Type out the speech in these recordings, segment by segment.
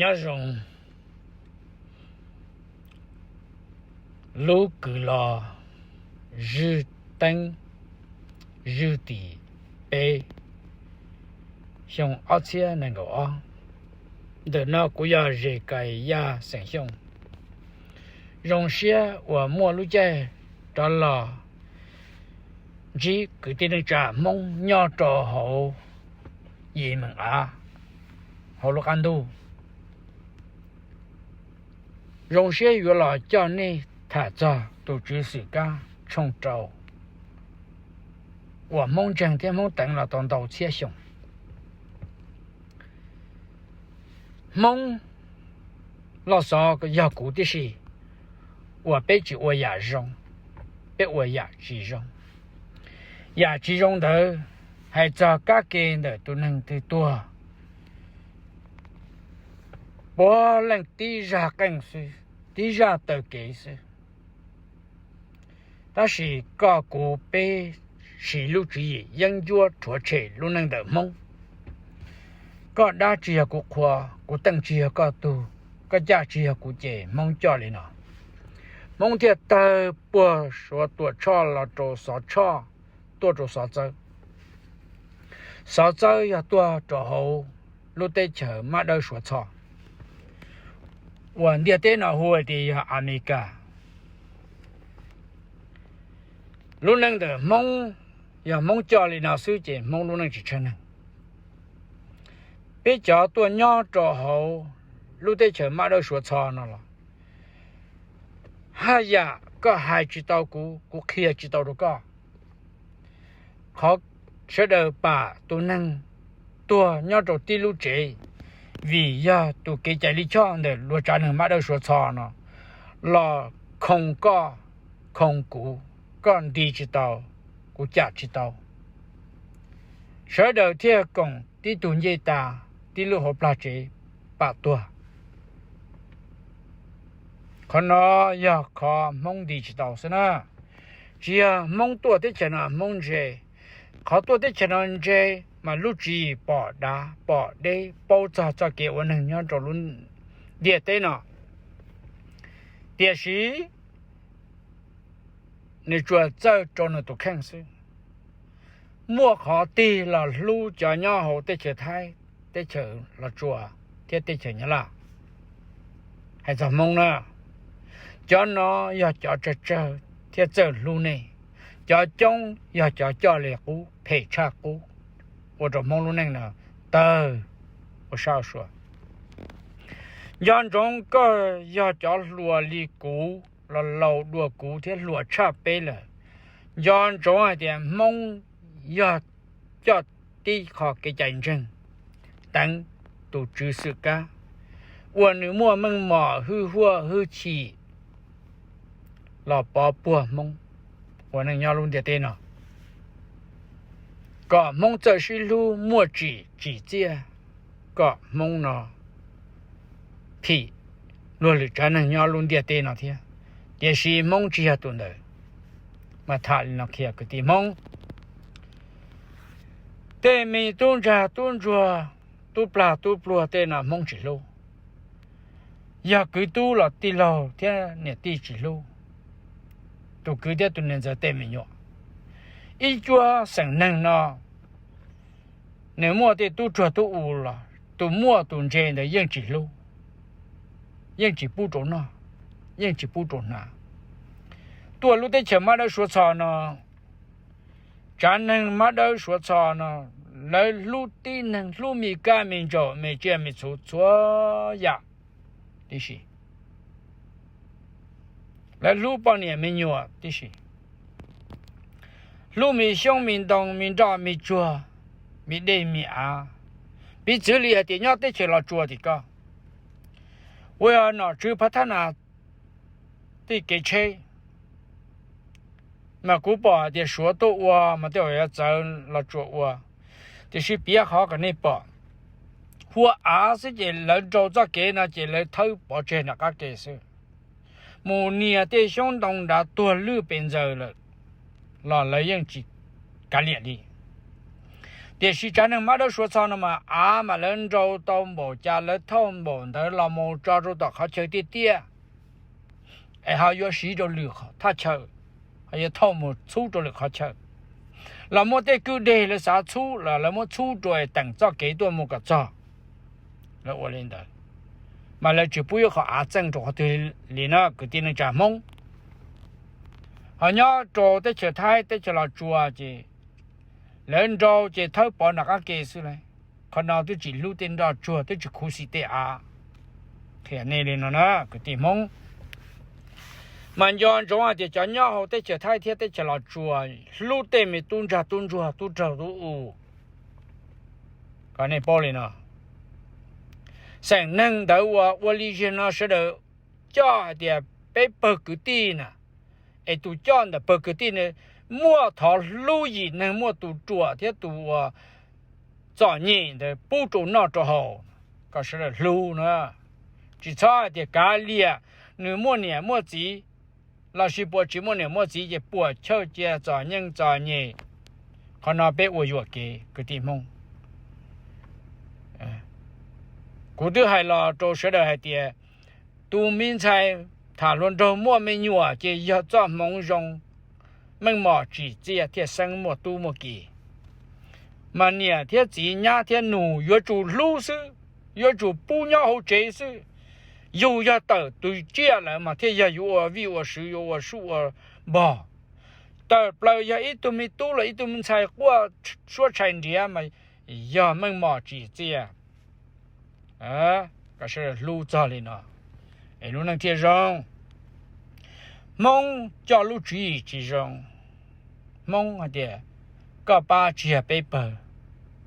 Nyob zoo lub kws los zwj teeb zwj tim peb xyoo ob txhiab nees nkaum ob. Ntawm no kuv yog Zes Kais Yaj xeem Xyooj. Zoo siab uas muaj lub caij rov los ntsib kwv tij neej tsa Hmoob nyob rau hauv yim meem av hauv lub qab ntuj. Zoo siab yuav los coj nej tham txog tus Tswv Xwm Kab tshooj rau uas Hmoob ntseeg thiab Hmoob teev los tau ntau txhiab xyoo. Hmoob los xov yog kuv tib si uas peb tsis ua yam zoo, peb ua yam tsis zoo. Yam tsis zoo ntawd hais txog kab ke ntawm tus neeg twg tuag, puav leej tib zaj qeej xwb, tib zaj taw kev xwb. Tab sis koj kuv peb siv lub tswv yim yeeb ncuab rhuav tshem lub neej ntawm Hmoob. Koj dab tsis yog kuv qhua, kuv teej tsis yog koj tug, koj caj tsis yog kuv ces Hmoob coj li no. Hmoob thiaj tawg puag Suav Tuam Tshoj los rau Xov Tshoj, tuaj rau Xov Txawb. Xov Txawb yog tuaj rau hauv lub teb chaws Mab Dawb Suav Txho, uas ntiaj teb no hu hais tias yog Amelikas. Lub neej ntawm Hmoob, yog Hmoob coj li no xwb ces Hmoob lub neej tsis tsheej neeg. Peb cov tuaj nyob rau hauv lub teb chaws Mab Dawb Suav Txho no los, haj yam koj hais tsis tau kuv, kuv qhia tsis tau rau koj. Qhov sawv daws pam tus neeg tuag nyob rau tib lub tsev, vim yog tus kev cai lij choj ntawm luag tsav neeg Mab Dawb Suav Txho no los khoo koj, khoo kuv, koj nti tsis tau, kuv cam tsis tau. Sawv daws thiaj koom tib tug ncej tas, tib lub hauv plag tsev pam tuag. Qhov no yog qhov Hmoob nti tsis tau xwb na. Tsis yog Hmoob tuaj teb chaws no Hmoob ntse, qhov tuaj teb chaws no ntse mas lub tswv yim pom dav pom deb, paub txog txoj kev ua neeg nyob rau lub ntiaj teb no. Tiam sis nws tsuas txawj rau nws tus kheej xwb. Muaj qhov tig los hlub cov nyob hauv teb chaws Thaib, teb chaws Los Tsuas thiab teb chaws Nyab Laj. Hais txog Hmoob na, cov no yog cov tsawg tsawg thiab txawj hlub nej. Cov coob yog cov coj li qub, phem tshaj qub, ua rau Hmoob lub neej no tawg ua sab ua sua. Nco ntsoov koj yog cov hluas li kuv los laus dua kuv thiab hluas tshaj peb lawm. Nco ntsoov hais tias Hmoob yog coj tib qho kev cai ntseeg teev tus Tswv Xwm Kab, uas nws muaj meej mom hwj huaj hwj chim los pov puag Hmoob ua neej nyob lub ntiaj teb no, kom Hmoob txawj sib hlub muaj tsim tsim txiaj, kom Hmoob no phim luag lwm tsav neeg nyob lub ntiaj teb no thiab. Tiam sis Hmoob tsis yog tus ntawd. Mas tham li no qhia kwv tij Hmoob, tej me tub ntsag tub ntsuag, tub plag tub pluag tej no Hmoob tsis hlub. Yog kwv tub los tij laug thiab niam tij tsis hlub, tus kwv thiab tus niam ntxawm tej me nyuam. Ib cuab xeem neeg no nws muaj tej tub rog tub u los tus muaj tus ntse ntawd yeej tsis hlub, yeej tsis pub rau noj, yeej tsis pub rau hnav. Tuaj lub teb chaws Mab Dawb Suav Txho no, tsav neeg Mab Dawb Suav Txho no, lawv hlub tib neeg, hlub me kab me ntsaum, me tsiaj me txhu txhua yam tib si. Lawv hlub poj niam me nyuam tib si, hlub me xyoob me ntoo me nroj me tsuag, me dej me av. Piv txwv li hais tias nyob teb chaws Los Tsuas tim ko, ua nom tswv phav thab nas tej kev tsheb, mas kuv pom hais tias Suav tuaj ua mas tej zaum yuav txawv Los Tsuas ua. Tiam sis piav qhov kom nej pom, hua av xwb ces lawv nrau txoj kev no ces lawv thawb pov tseg nram qab ke xwb. Mus nias tej xyoob ntoo nrad tuag lwj pes ntxaws lawm los lawv yeej tsis kav liam li. Tiam sis tsav neeg mab dawb suav txho no mas av mas lawv nrau tau npaum cas lawv thauj npaum ntawd los mus tso rau tom qhov chaw tiaj tiaj, es ho yuav siv rau lwm thaj chaw, ho yuav thauj mus txhub rau lwm qhov chaw. Los muaj tej kwj deg lawv xav txhub los lawv muab txhub rau es teem txoj kev tuaj mus kom txog. Lawv ua li ntawd, mas lawv tsis pub ib qho av txeej rau qhov twg li na kwv tij neej tsa Hmoob. Ho nyob rau teb chaws Thaib teb chaws Los Tsuas ces lawv nrau ces thawb pov nram qab ke xwb las. Qhov no twb tsis hlub tej nroj tsuag, twb tsis khuv xim tej av. Qhia nej li no na kwv tij Hmoob, mas nco ntsoov hais tias cov nyob hauv teb chaws Thaib thiab teb chaws Los Tsuas hlub tej me tub ntsag tub ntsuag tub raug tub u. Kom nej paub li no, xeem neeg ntawd uas ua li ziag no sawv daws coj hais tias peb pawg kwv tij na, es tus coj ntawm pawg kwv tij ne muaj thov hlub yim neeg, muaj tus ruam thiab tus uas txom nyem ntawd pub rau noj rau haus, kom sawv daws hlub na. Tsis txhob hais tias kav liam, nws muaj niam muaj txiv lossis puas tsis muaj niam muaj txiv ces puas chawj cia txom nyem txom nyem. Qhov no peb ua yuam kev kwv tij Hmoob. Kuv twb hais los rau sawv daws hais tias tus me ntxhais tham hluas nraug muaj me nyuam ces yog txoj hmoov zoo, meej mom tsim txiaj thiaj xeeb muaj tub muaj ki. Mas niam thiab txiv nyab thiab nus yuav tsum hlub xwb, yuav tsum pub nyob hauv tsev xwb. Yug yog tawm tus tsiaj lawm mas thiaj yog yuav ua vij ua sw, yuav ua suj ua npog. Tawm plaws yog ib tug me tub los ib tug me ntxhais quaj suab tshais nriav mas yog meej mom tsim txiaj. Kom sawv daws hlub txog li no es lub neej thiaj zoo. Hmoob coj lub tswv yim tsis zoo. Hmoob hais tias koj pab tsis yog peb pawg,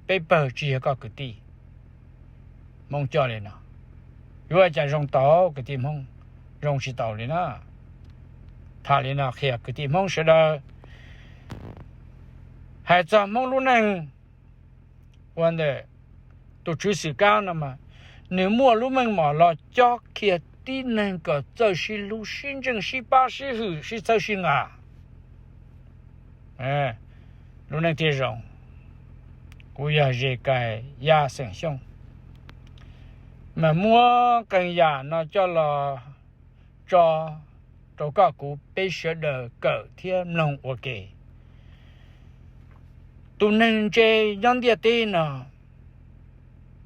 peb pawg tsis yog koj kwv tij. Hmoob coj li no, yuav ua cas zoo tau kwv tij Hmoob? Zoo tsis tau li na. Tham li no qhia kwv tij Hmoob sawv daws, hais txog Hmoob lub neej ua ntawm tus tswv xwm kab no mas, nws muaj lub meej mom los cob qhia tib neeg kom txawj sib hlub sib ntseeg sib pab sib hwm sib txhawb sib nqa. Lub neej thiaj zoo. Kuv yog Zes Kais Yaj xeem Xyooj, mas muab qee yam no coj los tso rau koj kuv peb sawv daws kawm thiab mloog ua ke. Tus neeg ntse nyob ntiaj teb no,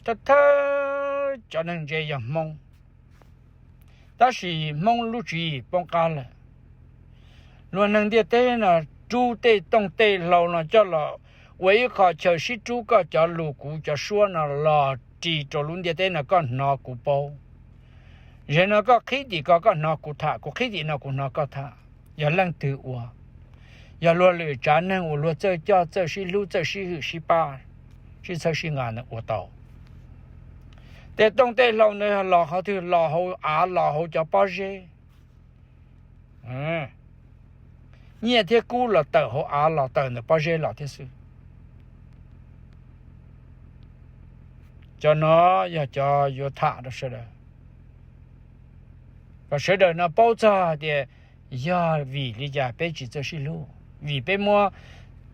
thawj thawj cov neeg ntse yog Hmoob, tab sis Hmoob lub tswv yim poob qab lawm. Luag neeg ntiaj teb no rub tej tooj tej hlau no coj los ua ib qho chaw sib rub koj cov lus kuv cov suab no los ris rau lub ntiaj teb no koj hnov kuv paub. Zaum no koj qhib tim ko koj hnov kuv tham, kuv qhib tim no kuv hnov koj tham. Yog leej twg ua? Yog luag lwm tsav neeg uas luag txawj coj txawj sib hlub txawj sib hwm sib pab, sib txhawb sib nqa ntawd ua tau. Tej tooj tej hlau ntawd los qhov twg? Los hauv av los hauv cov pob zeb. Nyiaj thiab kub los tawm hauv av los tawm ntawm pob zeb los thiab xwb. Cov no yog cov yuav tham rau sawv daws, kom sawv daws no paub txog hais tias yog vim li cas peb tsis txawj sib hlub, vim peb muab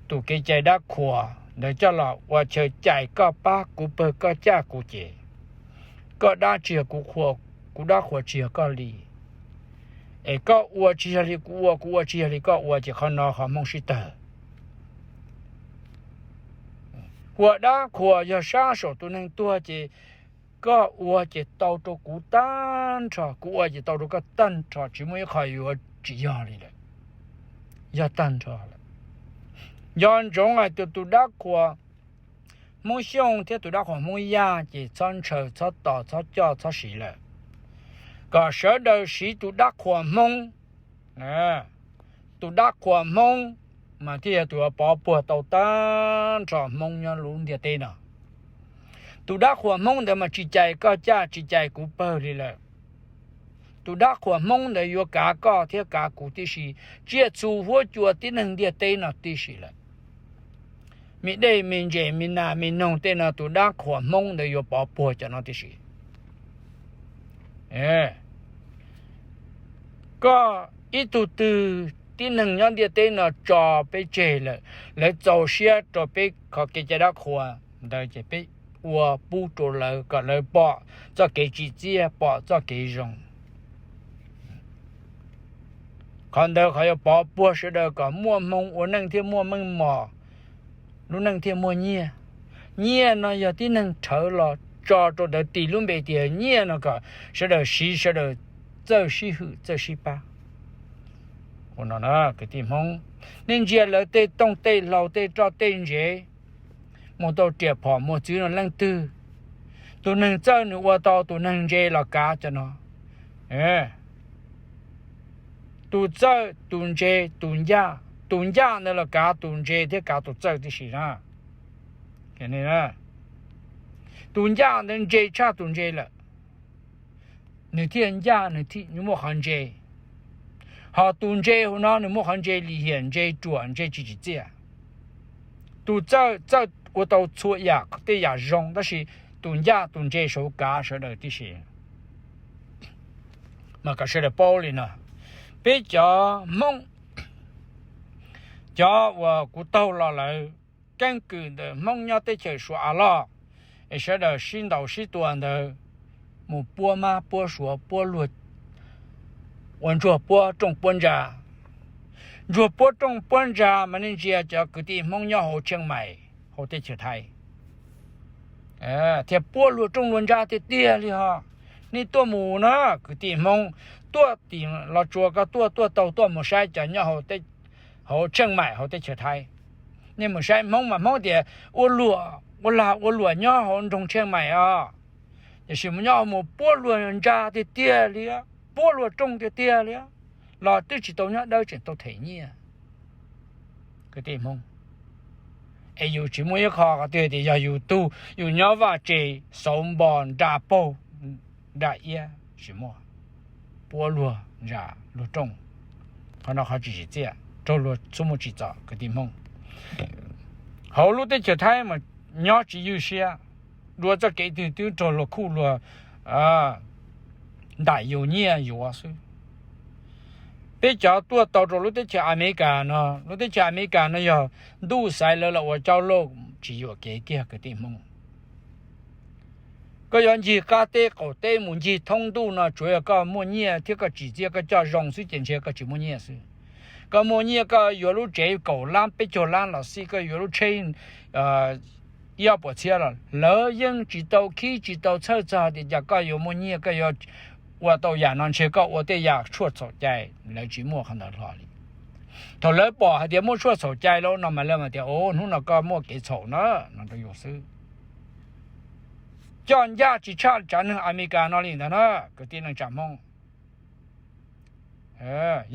tus kev cai dab qhuas ntawd coj los ua chaw cais koj pab kuv pawg koj caj kuv ces, koj dab tsis yog kuv qhuas, kuv dab qhuas tsis yog koj li, es koj ua tsis yog li kuv ua, kuv ua tsis yog li koj ua ces qhov no qhov Hmoob sib tawg. Ua dab qhuas yog sab saum tus neeg tuag ces koj ua ces tau rau kuv tag nrho, kuv ua ces tau rau koj tag nrho, tsis muaj ib qho yuav tsis yog li lawm. Yog tag nrho lawm. Nco ntsoov hais tias tus dab qhuas Hmoob Xyooj thiab tus dab qhuas Hmoob Yaj ces txhob ntshaw txhob tos txhob coj txhob siv lawm, kom sawv daws siv tus dab qhuas Hmoob. Tus dab qhuas Hmoob mas thiaj yog tus uas pov puag tau tag nrho Hmoob nyob lub ntiaj teb no. Tus dab qhuas Hmoob ntawd mas tsis cais koj caj tsis cais kuv pawg li lawm. Tus dab qhuas Hmoob ntawd yuav kav koj thiab kav kuv tib si, tsiaj txhu huab cua tib neeg ntiaj teb no tib si lawm. Me dej me ntses me nas me noog tej no tus dab qhuas Hmoob ntawd yuav pov puag cov no tib si. Koj ib tug twg tib neeg nyob ntiaj teb no tso peb tseg lawm, lawv txaus siab rau peb qhov kev cai dab qhuas ntawd ces peb ua pub rau lawv kom lawv pom txoj kev tsim txiaj, pom txoj kev zoo. Qhov ntawd qhov yuav pov puag sawv daws kom muaj hmoo ua neej thiaj muaj meej mom, lub neej thiaj muaj nyiaj. Nyiaj no yog tib neeg rhawv los tso rau ntawd tis lub npe tias nyiaj no kom sawv daws siv, sawv daws txawj sib hwm txawj sib pab. Ua no na kwv tij Hmoob, nej ntsia lawv tej tooj tej hlau tej roj tej ntsev, mus tau riam phom muag txwv no leej twg? Tus neeg txawj nws ua tau, tus neeg ntse los kav cov no. Tus txawj, tus ntse, tus ncaj, tus ncaj ntawd los kav tus ntse thiab kav tus txawj tib si na. Tus ncaj ntawd ntse tshaj tus ntse lawm, nws thiaj ncaj, nws thiaj muaj qhov ntse. Ho tus ntse hauv no nws muaj qhov ntse lim hiam, ntse ruam, ntse tsis tsim txiaj. Tus txawj, txawj ua tau txhua yam tej yam zoo, tab sis tus ncaj tus ntse saum kav sawv daws tib si. Mas kom sawv daws paub li no, peb cov Hmoob, cov uas kuv taug los lawm, keeb kwm ntawm Hmoob nyob teb chaws Suav av loj, es sawv daws sib ntaus sib tua ntawd, mus puab mab puab suav puab luag, ua ntsuag puab rooj puab ntsa. Ntsuag puab rooj puab ntsa mas nej ntsia cov kwv tij Hmoob nyob hauv Tsheej Maim hauv teb chaws Thaib thiaj puab luag rooj luag ntsa tiag tiag li ho. Nej tuaj mus na, kwv tij Hmoob, tuaj tim Los Tsuas koj tuaj, tuaj tau tuaj mus saib cov nyob hauv Tsheej Maim hauv teb chaws Thaib. Nej mus saib Hmoob mas Hmoob tias ua luam, ua lag ua luam nyob hauv nroog Tsheej Maim os. Tiam sis mus nyob mus puab luag ntsa tiag tiag li, puab luag rooj tiag tiag li, los twb tsis tau nyob dawb, tseem tau them nyiaj. Kwv tij Hmoob, es yus tsis muaj ib qho qhov twg tias yog yus tug, yus nyob vaj tse, xauv npo, nra paug, nra iab, tsis muaj. Puab luag ntsa, luag rooj, qhov no qhov tsis tsim txiaj, raug luag txuj muaj tsim txom kwv tij Hmoob. Hauv lub teb chaws Thaib mas nyob tsis ywj siab, dua txoj kev twg twb raug luag khuj luag ntaim yus nyiaj yuav xwb. Peb cov tuaj tau rau lub teb chaws Amelikas no, lub teb chaws Amelikas no yog ntuj xaiv lawv los ua cauj lauj tsis yuam kev kiag kwv tij Hmoob. Koj yuav ncig qab teb qaum teb mus ncig thoob ntuj no tsuav yog koj muaj nyiaj thiab koj tsim txiaj koj coj zoo xwb ces ntshe koj tsis muaj nyiaj xwb. Koj muaj nyiaj koj yuav lub tsev kaum lab peb caug lab los xij, koj yuav lub tsheb ib ob puas txhiab los lawv yeej tsis tau khib tsis tau txhawj txog tias cas koj yuav muaj nyiaj koj yuav ua tau yam no, ntshe koj ua tej yam tshuaj txhaum cai lawv tsis muaj qhov ntawd hlo li. Thaum lawv pom hais tias muaj tshuaj txhaum cai lawm no mas lawv mas tias, o, hnub no koj muaj kev txhaum na, no rau yus xwb. Coj ncaj tsis tshaj tsav neeg Amelikas no li ntag na, kwv tij neej tsa Hmoob.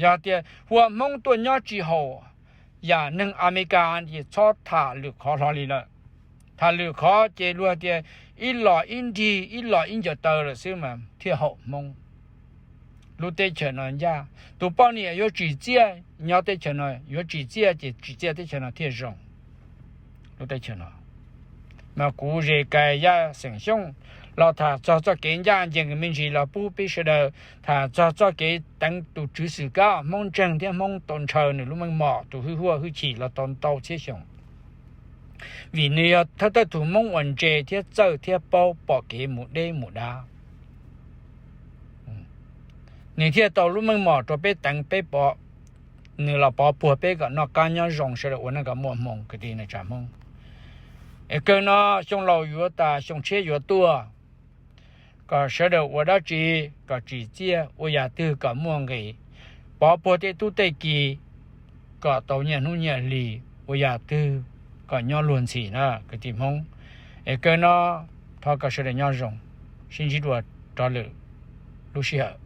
Yog tias hu ua Hmoob tuaj nyob tsis haum yam neeg Amelikas ces txhob tham lwm qhov hlo li lawm. Tham lwm qhov ces luag tias ib los ib nrig ib los ib ncaws taw lawm xwb mas thiaj haum Hmoob. Lub teb chaws no ncaj, tus poj niam yuav tsim txiaj nyob teb chaws no, yuav tsim txiaj ces tsim txiaj teb chaws no thiaj zoo. Lub teb chaws no mas kuv Zes Kais Yaj Xeem Xyooj los tham txog txoj kev ncaj ncees me ntsis los pub peb sawv daws, tham txog txoj kev teev tus tswv xwm kab Hmoob ntseeg thiab Hmoob tau ntshaw nws lub meej mom tus hwj huaj hwj chim los tau ntau txhiab xyoo. Vim nws yog thawj thawj tus Hmoob uas ntse thiab txawj thiab paub pom kev mus deb mus dav. Nws thiaj tau lub meej mom rau peb teev peb pov, nws los pov puag peb kom noj qab nyob zoo sawv daws ua neej kom muaj hmoo kwv tij neej tsa Hmoob. Es kawg no xyoo laus yuav tas xyoo tshiab yuav tuaj, kom sawv daws ua dab tsi kom tsim txiaj, ua yam twg kom muaj nqis, pov puag tej tub tej ki kom tau nyiaj hnub nyiaj hli, ua yam twg kom nyob luag ntxhi na kwv tij Hmoob. Es kawg no thov kom sawv daws nyob zoo, sib ntsib dua rov lwm lub sij hawm.